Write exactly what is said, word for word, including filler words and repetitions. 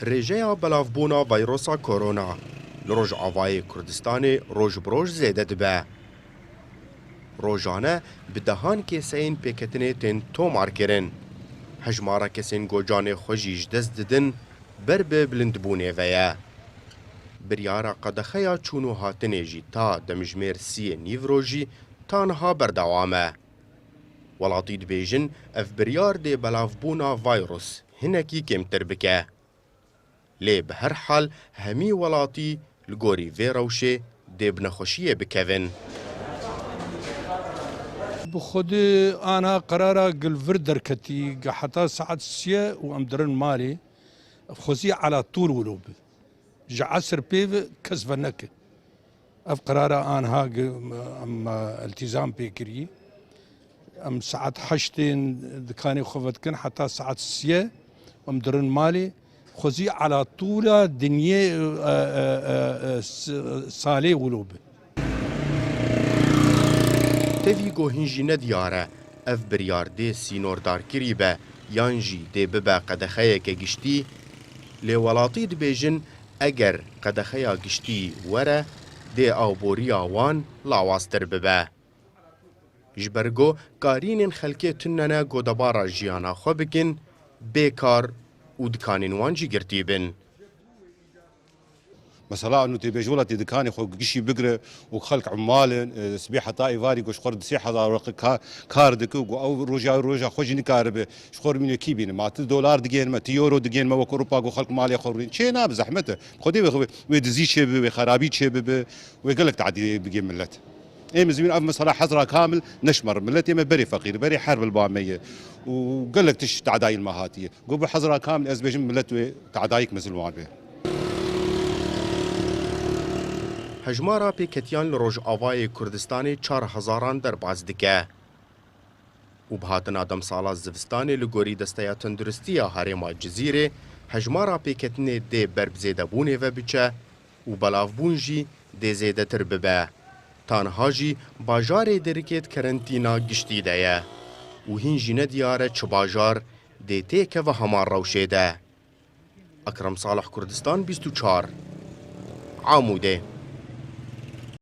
Rêjeya belavbûna vayrosa korona li Rojavayê Kurdistanê roj bi roj zêde dibe. Rojane bi dehan kêseyên pêketinê tên tomarkirin. Hejmara kesên ku canê xwe jî ji dest didin ber bi bilindbûnê ve ye. Biryara qedexeya çûn û hatinê jî ta demjimêr siyê nîvrojî ta niha berdewam e. Welatî dibêjin ev biryar dê belavbûna vayrus hinekî kêmtir bike. Lê bi her hal hemî welatî li gorî vê rewşê dê bi nexweşiyê bikevin. Bi xwedê anha qerara gil vir derketî, heta saet siyê û em dirin malê. Xwezî ala tûl wilo bi. Ji esr pê ve kes veneke. Ev qerara anha em iltîzam pê kirî. Em saet heştên dikanê xwe vedikin heta saet siyê em dirin malê. Xwezî ala tûla dinyê salê wilo bi. Tevî ku hîn jî nediyar e ev biryar dê sînordarkirî be yan jî dê bibe qedexeyeke giştî, lê welatî dibêjin eger qedexeya giştî were dê awboriya wan lawaztir bibe. Ji ber ku karînên xelkê tune ne ku debara jiyana xwe bikin bê kar û dikanên wan jî girtî bin. Mesela nû tê bêj welatî dikanê xwe gişî bigire û xelk umal in, e, sibê heta êvarî ku ji xwe re du sê hezar wereqe ka-, kar dike û ku ew roja roja xwe jî nikaribe ji xwe re mîne kî bîne. Ma tu dolar digên me, tu euro digên me wek Ewropa ku xelk malê xwe rûnîn. Çê nabe zehmet e. Xwedê wê, wê, wê dizî çêbibe, wê xerabî çêbibe, wê gelek tadî bigê millet. Ê min zî ev mesela hezra kamil neşmer. Miletê me berê feqîr, berê herb li ba me ye. Û gelek tişt tadayî li me hatiye. Got bi hezra kamil ez bêjim milet wê tadayîk mezin wan be. Hejmara pêketiyan li Rojavayê Kurdistanê çar hezaran derbas dike. Û bi hatina demsala zivistanê li gorî Desteya Tenduristiya Herêma Cizîrê hejmara pêketinê dê ber bi zêdebûnê ve biçe û belavbûn jî dê zêdetir bibe. Tanha jî bajarê Derikê di kerentîna giştî de ye û hîn jî nediyar e çi bajar dê têkeve hema rewşê de. Ekrem Salih, Kurdistan bîst û çar, Amûdê.